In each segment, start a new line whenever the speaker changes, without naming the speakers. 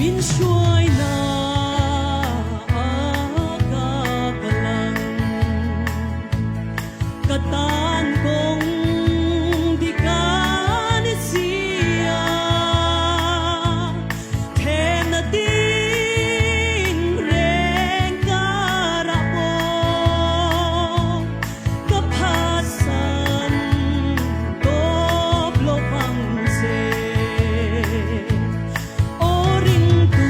Min hruaina ah ka kal ang. Ka tan kawng dik a ni si a, Themna tin reng karah pawh ka phatsan tawp lo vang che. Aw ringtu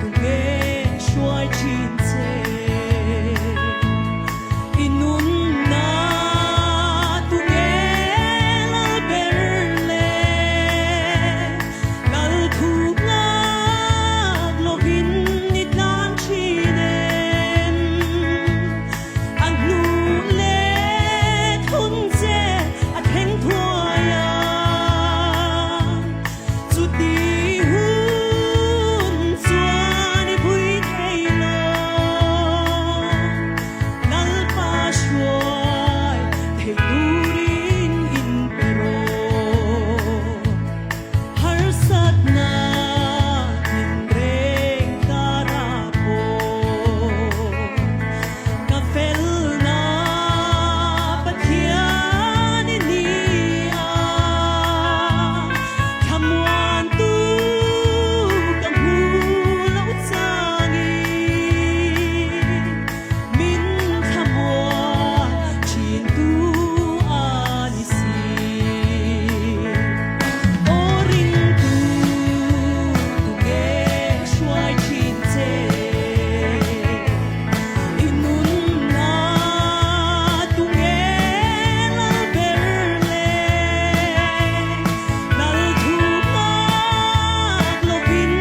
tunge hruai thin che? I nunna tunge lal ber le? Kal thu ngak lovin i tlan thin em? A hnu leh thun che a thleng thuai a, chuti hun chuan i vui thei lo. Lalpa hruai thei turin in pe rawh. Harsatna tinreng karah pawh ka felna Pathian i ni a, thlamuantu ka hmu lo changin min thlamuan thintu a ni si. Aw ringtu tunge hruai thin che? I nunna tunge lal ber le? Lal thu ngak lovin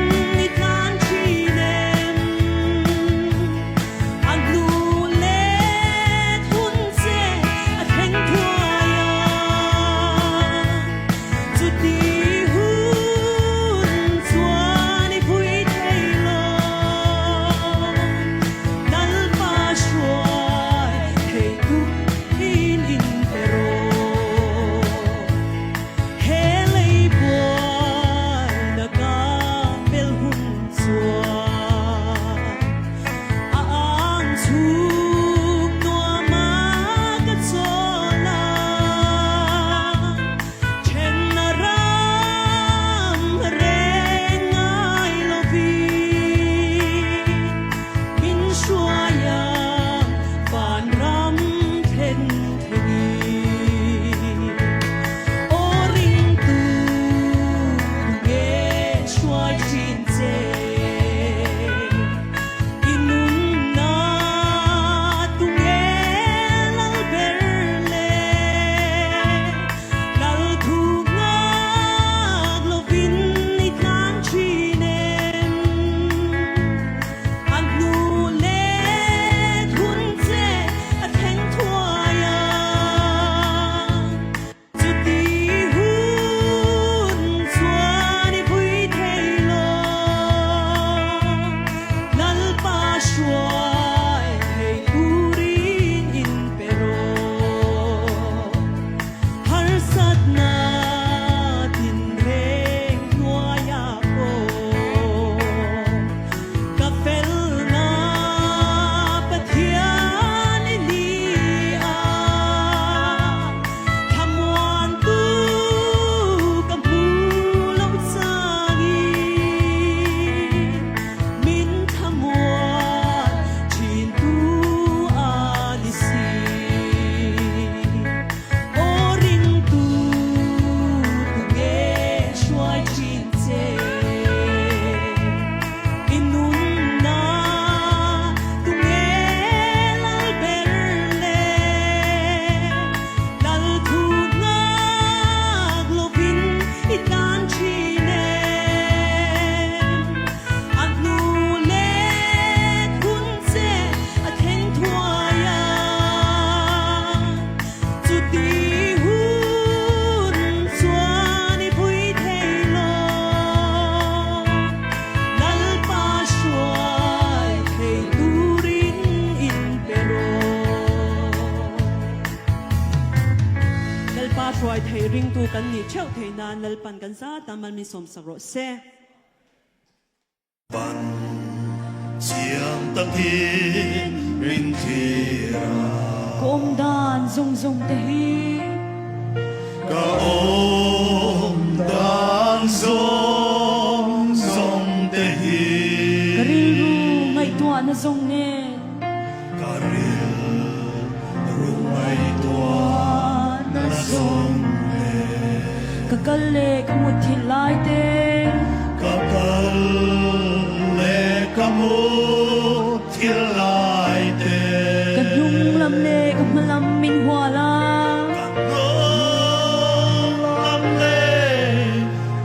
i tlan thin em? A hnu let hun che a thleng thuai a, chuti hun chuan i vui thei lo. Lalpa hruai thei turin in pe rawh. He lei buaina ka pel hun chuan a ang chhung nuam a ka chawl a, then a ram reng ngai lovin min hruai a vanram thlen thengin. Aw ringtu tunge hruai thin che? I nunna tunge lal ber le? Lal thu ngak lovin i tlan thin em? A hnu let hun che a thleng thuai a, chuti hun chuan i vui thei lo. Lalpa hruai thei turin in pe rawh. Harsatna tinreng hnuaiah pawh ka felna Pathian i ni a, thlamuantu ka hmu lo changin min thlamuan thintu a ni si. Aw ringtu tunge hruai thin che? I nunna tunge lal ber le? Lal thu ngak lovin i tlan thin em? A hnu let hun che a thleng thuai a, chuti hun chuan i vui thei lo. Lalpa hruai thei turin in pe rawh. Lalpa hruai thei ringtu kan nih theuh thei nan Lalpan kan zat a mal min sawmsak rawh se.
takin min thlir a.
Ka awm dan zawng zawng te hi.
Ka awm dan zawng zawng te hi.
Ka rilru ngaihtuahna zawng nen.
Ka rilru ngaihtuahna zawng nen.
Ka kal leh ka mutthilh lai te.
Ka kal leh ka mutthilh lai te.
Ka hnung lam leh ka hma lam min hual a.
Ka hnung lam leh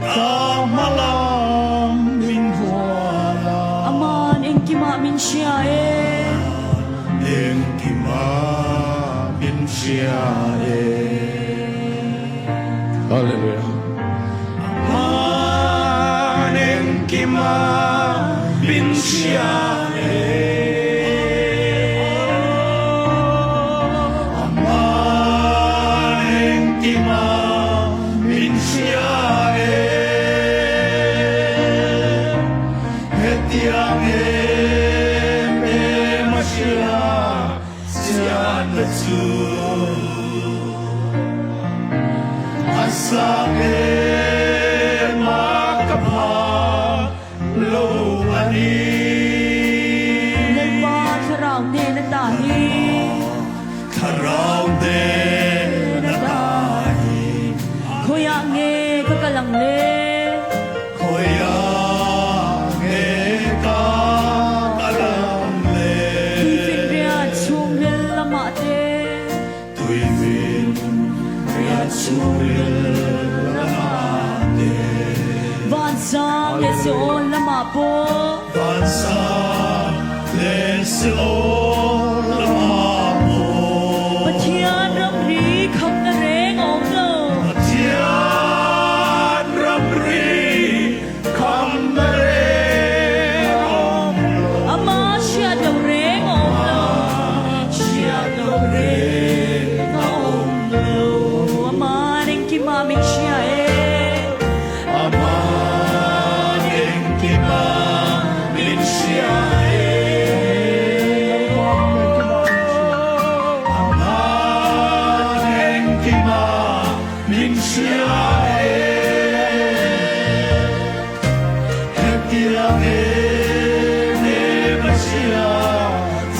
ka hma lam min hual a.
Aman engkimah min hria e.
Engkimah min hria e.
Hallelujah.
Aman engkimah min hria e. Aman engkimah min hria e. Hetiang em em a hria chianna chu a sang em a ka phak lo a ni.
Lalpa thlarau hnen ata hi.
Thlarau hnen ata hi.
Khawiah nge ka kal ang le?
Khawiah nge ka kal ang le?
Tuifinriat chhungril lamah te.
Tuifinriat chhungril lamah te.
Vansang leh Seol lamah pawh.
Vansang leh Seol lamah pawh.
Pathian ramri khamna reng a awm lo.
Pathian ramri khamna reng a awm lo.
Ama hriat loh reng a awm lo.
Hriat loh reng a awm lo.
Aman engkima min hria e.
Aman engkima min hria e. Aman engkima min hria e. Hetiang em em a hria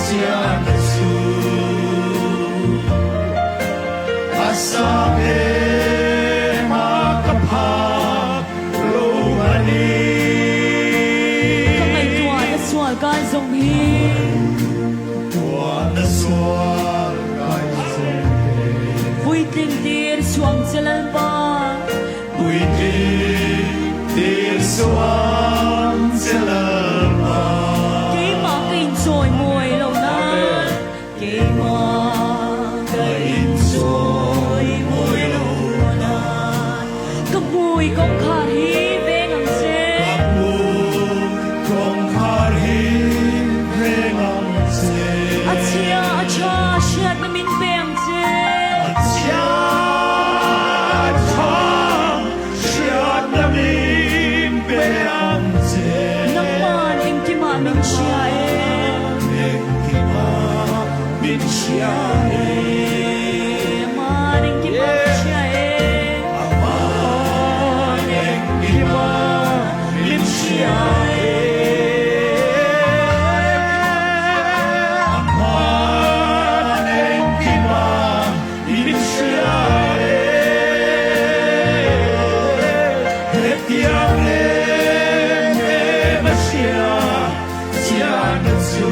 chian a chu. A sang em a ka phak lo a ni.
Ka ngaihtuahna sual kai zawng hi.
Tuahna sual kai zawng hi.
Puitling tir suang che Lalpa.
Puitling tir suang che Lalpa.
Keimah ka inchawi mawi lo nan. Keimah ka inchawi mawi lo nan. Ka hmui kawngkhar hi veng ang che.
Ka hmui kawngkhar hi veng ang che.
A chhia a tha hriatna min pe ang che.
A chhia a tha hriatna min pe ang che.
Nangman engkimah min hria e.
Engkimah min hria e.
Aman engkimah min hria e.
Aman engkimah min hria e. Aman engkimah min hria e. Hetiang em em a hria chian a chu.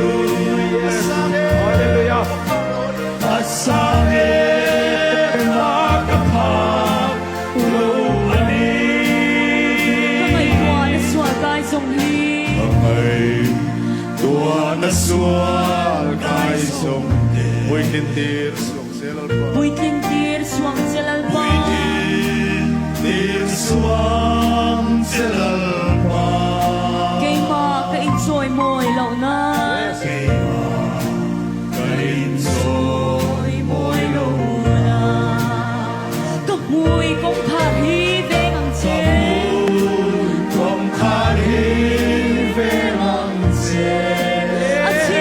Hallelujah.
A sang em a ka phak lo a ni.
Ka ngaihtuahna sual kai zawng hi.
Ka ngaihtuahna sual kai zawng te.
Puitlin tir suang che Lalpa.
Puitling tir suang che Lalpa.
Puitling tir suang che Lalpa.
Keimah ka inchawi mawi loh nan.
Keimah ka inchawi mawi loh
nan. Ka hmui kawngkhar hi veng ang che.
Ka hmui kawngkhar hi veng ang che.
A chhia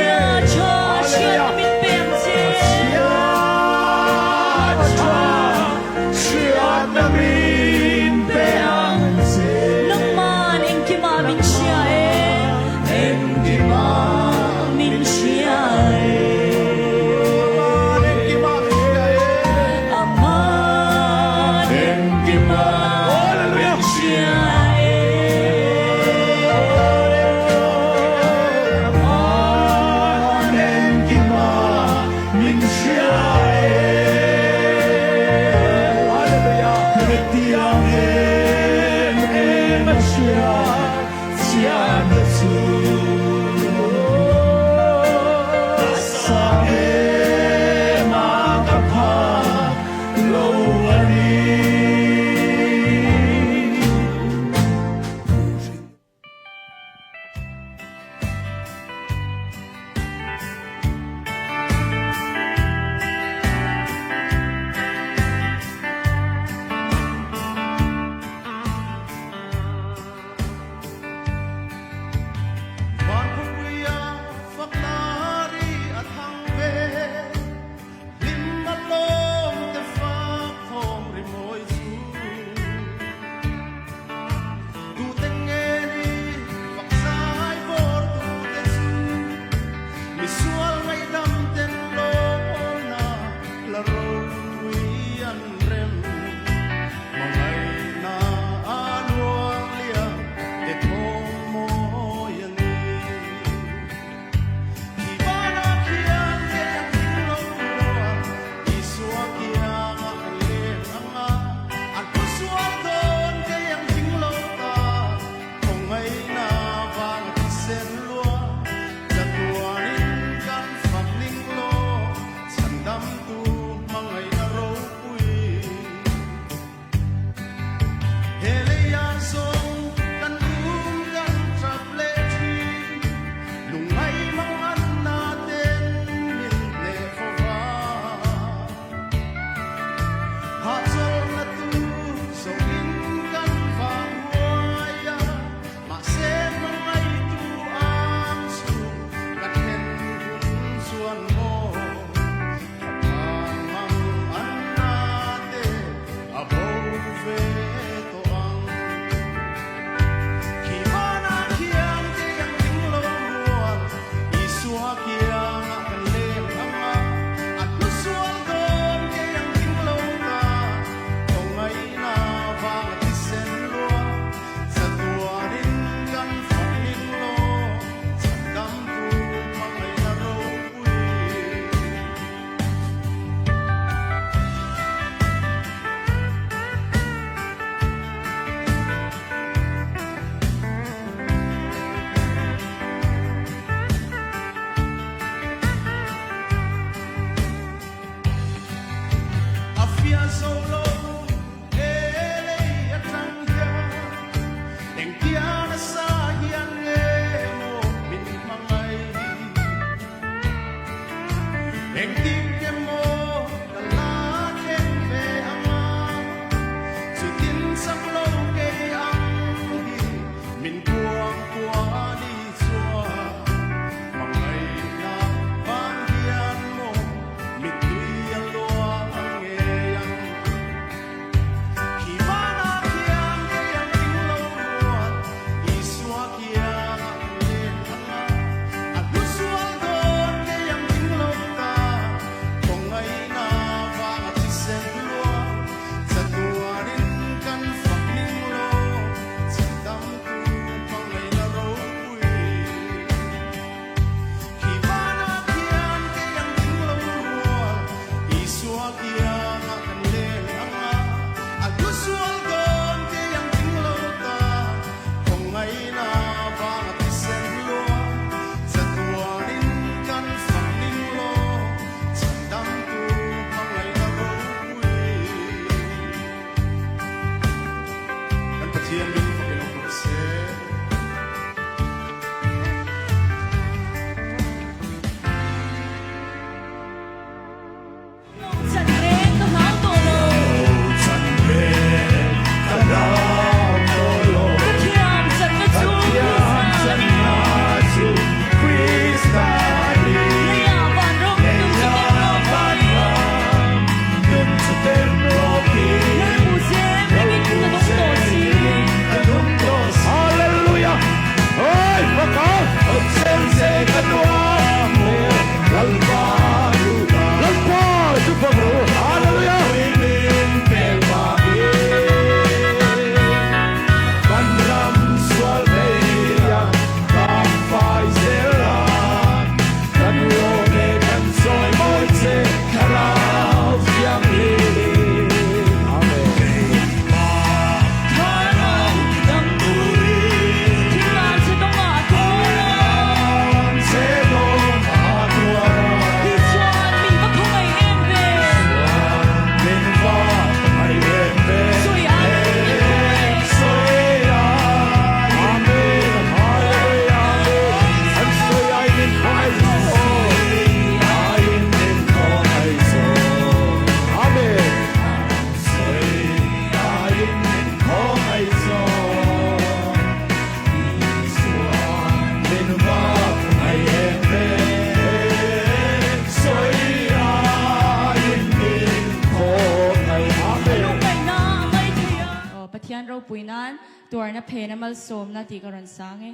Pathian ropui nan tuarna phena malsawmna tih ka rawn sang e.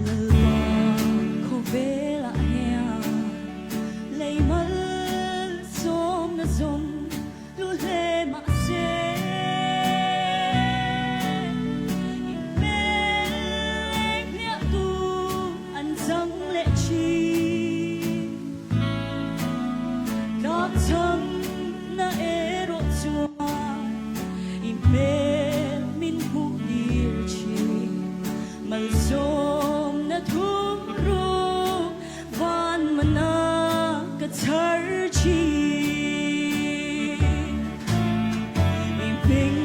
Lalpa khawvelah hian lei malsawmna zawng hlu hle mahse i hmel leng hmiahtu an chang leh thin. Tlakchhamna erawh chuan i hmel min hmuh tir thin. Malsawmna thumruk van mana ka chhar thin. I hming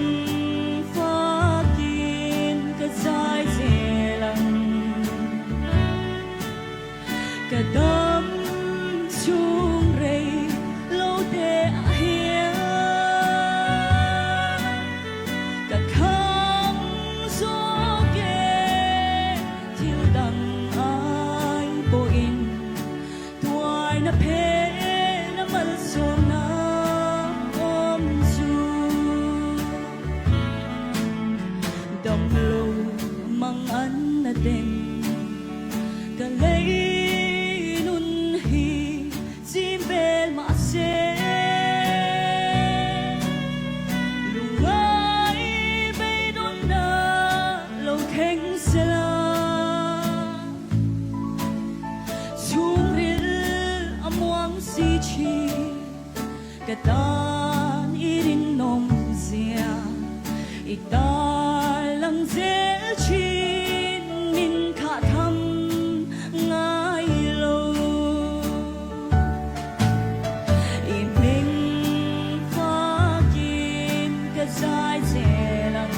fakin ka zai zel ang. Ka dam chhung rei lo te ah hian ka thlang zawk e, thil dang ai pawhin tuaina phen a malsawmna awm chu. Dam lo mang an na den ka lei nun hi chim vel mah se lungngai beidawnna lo thleng sela chhungril a muang si thin. Ka tan i rinawm zia i tar lang zel thin min khah tham ngai lo. I hming fakin ka zai zel ang.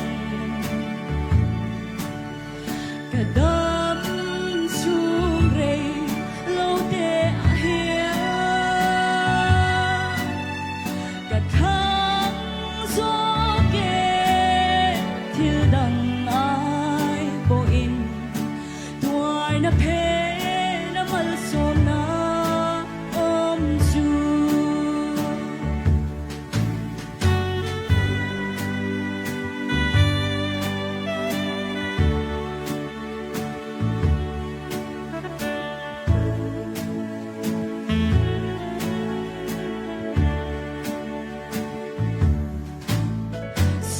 Ka dam chhung rei lo te ah hian ka thang zawk e, thil dang ai pawhin tuaina phen a malsawmna awm chu.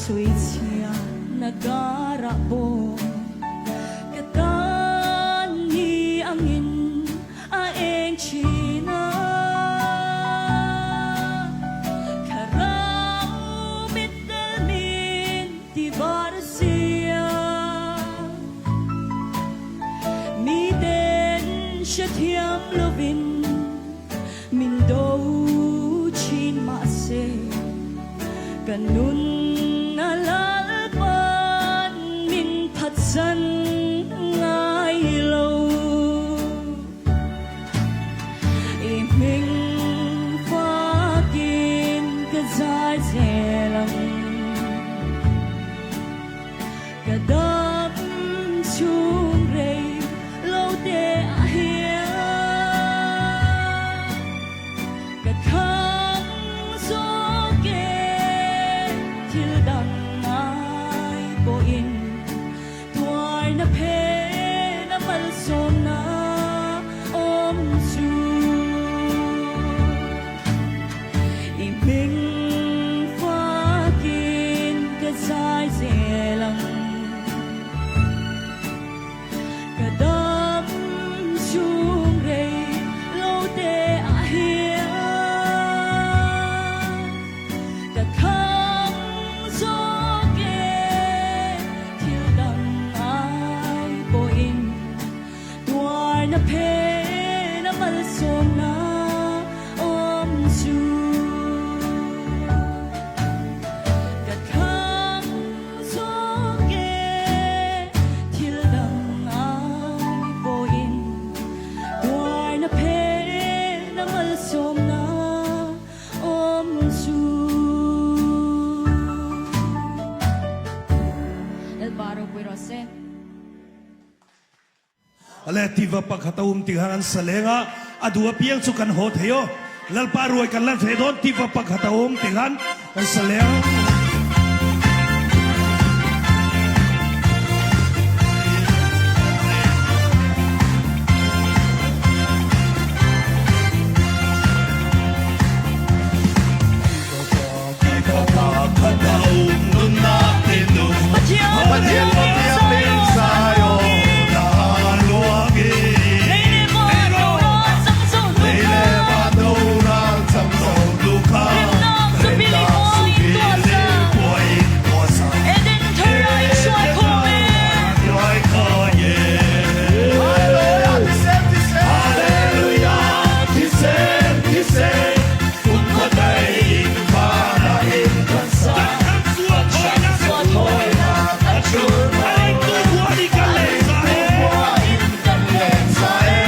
Suichhia nagara pawh ka tan ni angin a eng thin a, thlarau mit tel min ti var sia. Miten hrethiam lovin min do thin mahse ka nun a lalpan min phatsan ngai lo. I hming fakin ka zai zel ang. Ka dam chhung rei lo te ah hian ka thlang zawk e, thil dang ngai pawhin tuarna.
Tiva pakhat a um ti khan an sa leng a, a duh apiang chu kan haw thei aw. Lalpa ruai kan la ve dawn tiva pakhat a um ti khan kan sa leng. Tiva pakhat a um nunnak tinung.
Pathian
Pathian Zion ah luang i.
Lei le van doral cang zo hnu
Lei le van doral cang zo hnu kha.
Remnak
Remnak
supili
puai in tuah sa.
puai in tuah sa. Eden thar ah in hruai khawm e.
Hruai kho ye.
Hallelujah, thisen, thisen.
Hallelujah, thisen, thisen. Kum khuadei in van ah in kan sa.
Kan sual thawinak
Sual thawinak a chul
A ringtu khua nih kan leng sa e.
in kan leng
Sa e.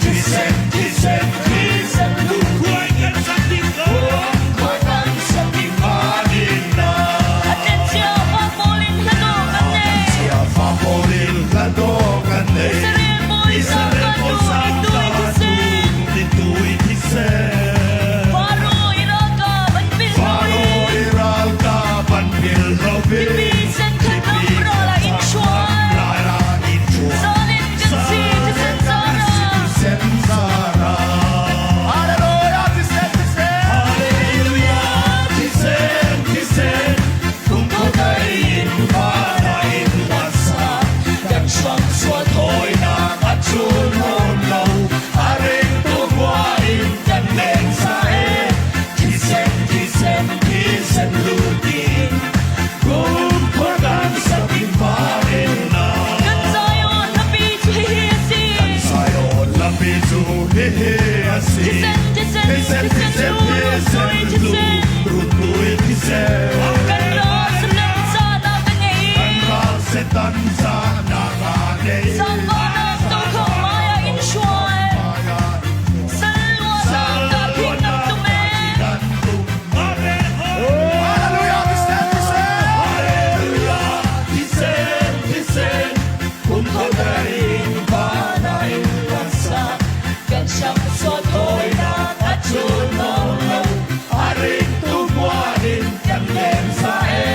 Thisen, thisen, thisen.
Khua in kan sak ding ko.
Khua kan sak ding
Van in na.
A tet cia fa pawl in hla dawh kan nei.
Cia fa pawl in hla dawh kan nei.
Israel bawi
Israel
sang
bawi
ka
sang
tu
ka
i thisen.
tu i tu i thisen.
Faro i ralkap an pil lo
Faro
i.
i ralkap an pil lo i.
Tipi sen khat lam ral ah in hruai.
Ral ah in hruai.
Zalin kan si thisen zara.
Thisen zara.
Hallelujah, thisen, thisen.
Hallelujah, thisen, thisen. Kum khuadei in van ah in kan sa.
Kan hram sual
Thawinak a chul nawn lo. A ringtu khua in kan leng sa e. Thisen, thisen, thisen lut in. Kum khua kan sak in van in na.
Kan Zion hlapi cu hihi a si.
Zion hlapi cu hihi a si.
Thisen, thisen,
Thisen,
thisen
thisen,
lut
thisen
thisen.
lut tui thisen.
Kan ral Satan zahnak a ngei
Kan
i.
ral Satan zahnak a ngei.
Zaangfahnak tokhang hmaiah in hruai. Sal luatnak dah khi kan tum e.
Kan tum.
Amen.
Hallelujah, thisen, thisen.
Hallelujah, thisen, thisen. Kum khuadei in van ah in kan sa.
Kan hram sual
Thawinak a chul nawn lo. A ringtu khua in kan leng sa e.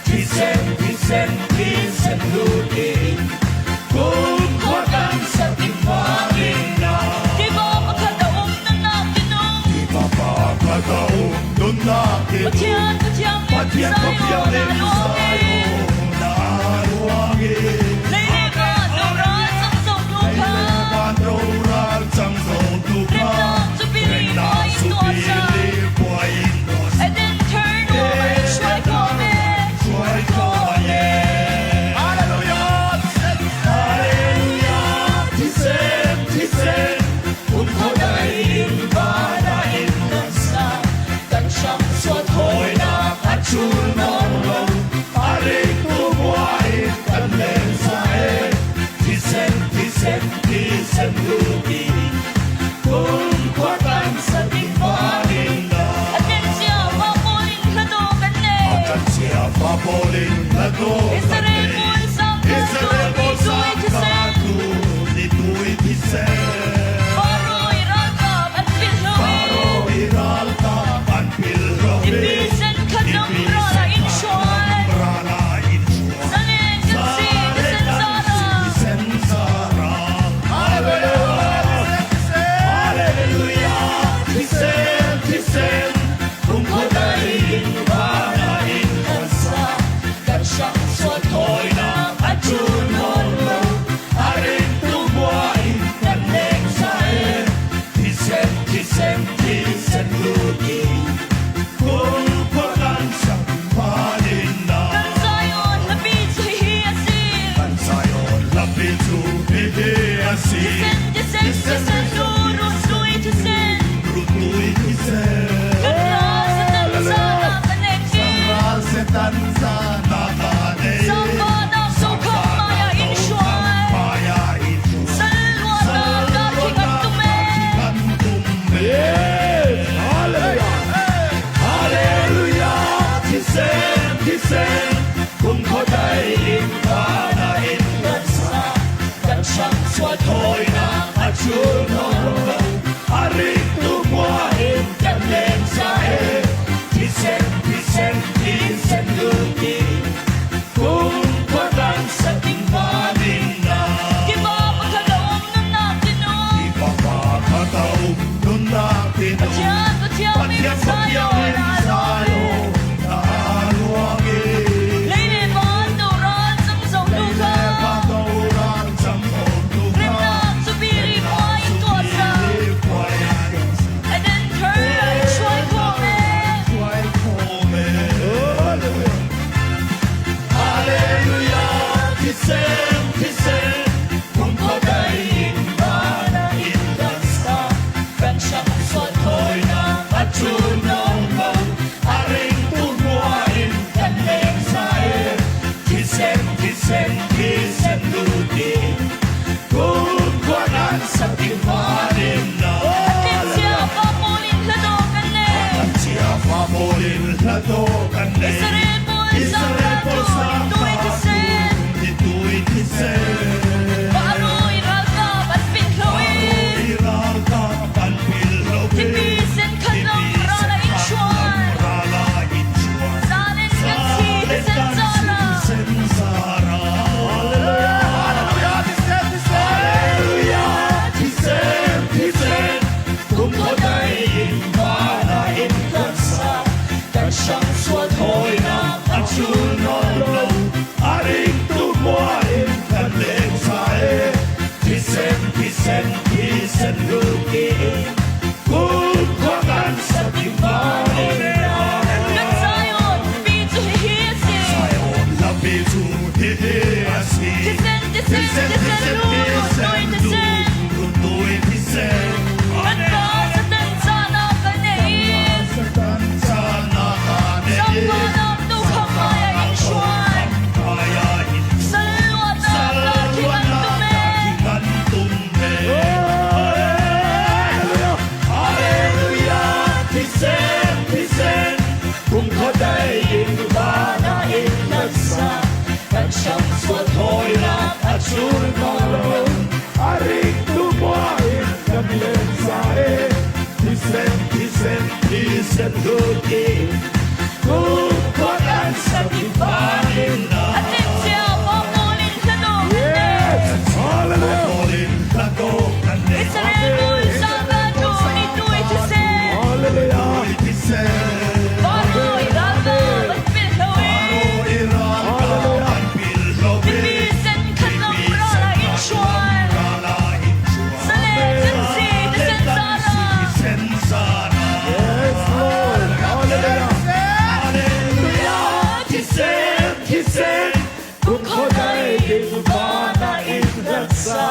Thisen, thisen, thisen lut in. Kum khua kan sak in van in na.
Tiva pakhat a um nunnak tinung.
Tiva pakhat a um nunnak tinung.
Pathian Pathian in
Pathian
Zion
Pathian
ah
in
luang i.
Zion ah luang i.
Lei le van doral cang zo hnu
Lei
kha.
le van doral cang zo hnu kha.
Remnak supili
Remnak
puai in tuah sa.
supili puai in tuah sa.
Eden thar nuam ah in hruai khawm e.
Hruai khawm e.
Hallelujah, thisen, thisen.
Hallelujah, thisen, thisen. Kum khuadei in van ah in
Kan sa. Kan hram sual
thawinak a chul nawn lo. A ringtu khua in kan leng sa e. Thisen, thisen, thisen lut in. Kum khua kan
sak in
van in na.
A tet cia fa pawl in hla dawh kan nei.
Kan cia fa pawl in hla dawh kan
Israel
nei.
bawi sang ka
Israel
tu
bawi
i
sang
tui
ka
thisen.
tu i tui thisen.
Faro i ralkap an pil lo i.
Faro i ralkap an pil lo i.
Tipi sen khat lam ral ah in hruai.
Ral ah in hruai.
Zalen kan si thisen zara.
Thisen zara.
Hallelujah, thisen,
Hallelujah, thisen, thisen. Kum khuadei in van ah in
Kan sa. Kan hram sual
thawinak a chul nawn lo. A ringtu khua in
kan
Pawlin hla tawh kan nei.
Israel pawl
Israel pawl
sang
sang
ta
ta
tui thisen.
Ni tui thisen.
Parui ralkap an pil hloin.
Parui ralkap an pil hloin.
Thipi sen khat lam ral a inchuan.
Ral a inchuan.
Zalen kan thi thisen zara.
Thisen zara. Hallelujah.
Hallelujah, thisen, thisen.
Hallelujah. Thisen, thisen. Kum khaw daihin vana in kan sa. Kan hrang chhuat hawinak a chul nawn lo. A ringtu muain kan leng sa e. Thisen, thisen, thisen lutin. Kum khua kan sa ti vanin
Kan Zion pi chu hihi a si.
Zion lampi chu hihi a si.
Thisen, thisen, thisen lu run tui thisen.
Run tui thisen.
Kan pa Satan caan ah kan ei.
Satan caan ah kan ei.
Sangpanam tu kham ai a in hruai.
Ai a in
Sal luatnak darkhing an tum e.
An tum e. Hallelujah. Thisen, thisen. Kum khaw dai in van ah in kan sa. Kan hrang sual thawinak a chul nawn lo. A ringtu muain kan len za e. Thisen, thisen, thisen lutin. Kum khua kan sa ti vanin na.
A tling cia pa Paul in hla dawh kan nei.
Hallelujah. Paul in hla dawh kan nei.
Israel pawl sangka tu ni tui thisen.
Hallelujah. Thisen.
Paroi ralkap an pil hloin.
Paroi ralkap an pil hloin.
Mipi sen khat lam ral ah in hruai.
Ral ah in hruai.
Sale kan si thisen zara.
Thisen zara.
Yes, Lord. Hallelujah.
Hallelujah. Thisen, thisen. Kum khaw dai in van ah in kan sa.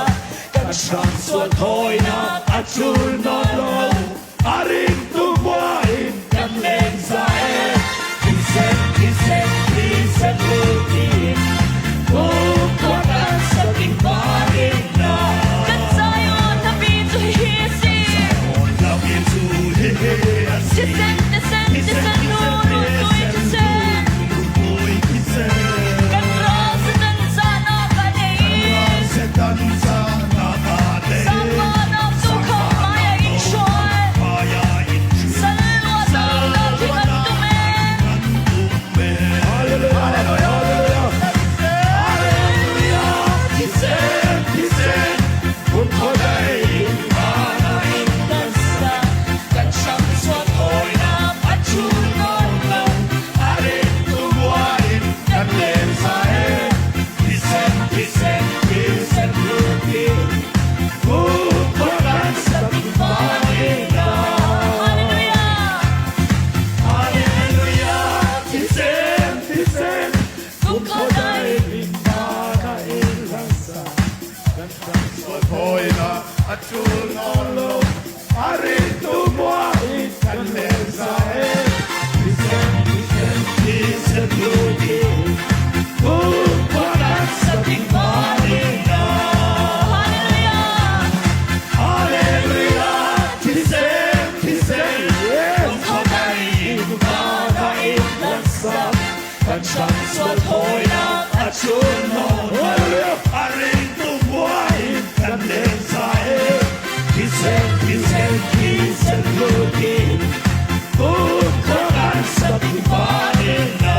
Kan hrang sual thawinak a chul nawn lo. A ringtu muain kan leng za e. Thisen, thisen, thisen lutin. Kum khua kan sa ting vanin na.
Kan Zion hlapi cu hihi a si.
Zion hlapi cu hihi a si.
Thisen, thisen, thisen lu run tui thisen.
Run tui thisen.
Kan ral Satan caan ah kan ei.
Satan caan ah kan ei.
Sangpanam tu kham hmai ah in hruai.
Hmai ah in hruai.
Sal luatnak darkhing an tum e.
An tum e.
Hallelujah.
Hallelujah. Thisen, thisen. Kum khaw dai in van ah in kan sa. Kan hrang sual thawinak a chul nawn lo. A ringtu muain kan leng za e. Thisen, thisen, thisen lutin. Kum khua kan sa ti vanin na.
Hallelujah.
Hallelujah. Thisen, thisen.
Kum khaw dai
in van ah in kan sa. Kan hrang sual thawinak a chul nawn lo. A ringtu muain kan leng za e. Thisen, thisen, thisen lutin. Kum khua kan sa ti vanin na.
Hallelujah.
Hallelujah. Thisen, thisen.
Yes.
Kum khaw dai in van ah in kan sa. Kan hrang sual thawinak a chul nawn lo.
Hallelujah.
A ringtu muain kan leng za e. Thisen, thisen, thisen lutin. Kum khua kan sa ti vanin na.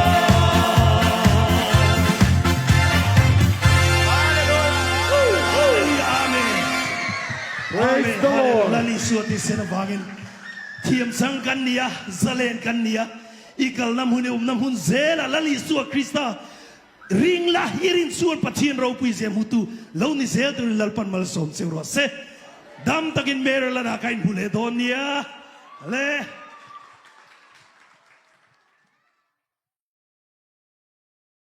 Hallelujah. Amen.
Praise the Lord.
Lal Isua thisen avangin thiam chang kan ni a, zalen kan ni a, i kalna hmun i umna hmun zela Lal Isua Krista ring la i rin chuan Pathian ropui zia hmutu lo ni zel turin Lalpan malsawm cheu rawh se. Dam takin Maryland ah ka inhmu leh dawn nia. Le.